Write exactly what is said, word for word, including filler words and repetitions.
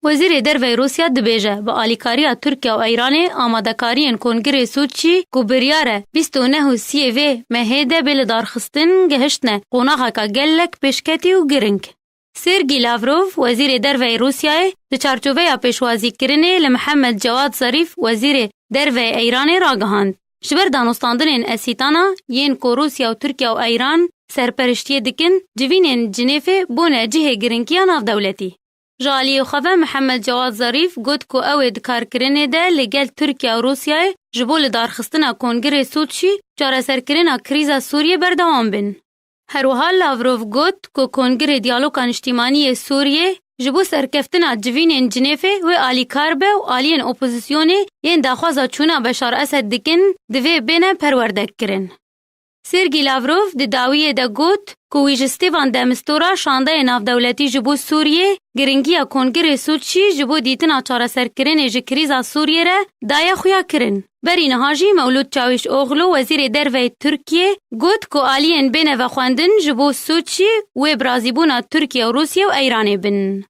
Wezîrê Derve yê Rûsya dibêje, bi alîkariya Tirkiye û Îranê amadekariyên Kongirê Soçî ku biryar e bîst û neh û siyê vê mehê de bê lidarxistin, gihiştine qonaxeke gelek pêşketî û giring. Sergî Lavrov, Wezîrê Derve yê Rûsyayê, di çarçoveya pêşwazîkirinê li Mihemed Cewad Zarîf, Wezîrê Derve yê Îranê ragihand, ji ber danûstandinên Esîtana yên ku Rûsya û Tirkiye û Îran serperiştiyê dikin, civînên Cinêfê bûne cihê giringiya navdewletî. Ji aliyê xwe ve Mihemed Cewad Zarîf got ku ew ê di karkirinê de li gel Tirkiye û Rûsyayê ji bo lidarxistina Kongirê Soçî çareserkirina krîza Sûriyê berdewam bin. Her wiha Lavrov got ku Kongirê Diyaloga Niştîmanî yê Sûriyê ji bo serkeftina civînên Cinêfê wê alîkar be û aliyên opozisyonê yên daxwaza çûna Beşar Esed dikin, divê bêne perwerdekirin. Sergî Lavrov di dawiyê de got ku wî ji Stêvan de Mistura şandeyê navdewletî ji bo Sûriyê, giringiya Kongirê Soçî ji bo dîtina çareserkirinê ji krîza Sûriyê re daye xuya kirin. Berî niha jî Mewlûd Çawîşoglu, Wezîrê Derve yê Tirkiyê, got ku aliyên bêne vexwendin ji bo Soçî wê bi razîbûna Tirkiye û Rûsye û Îranê bin.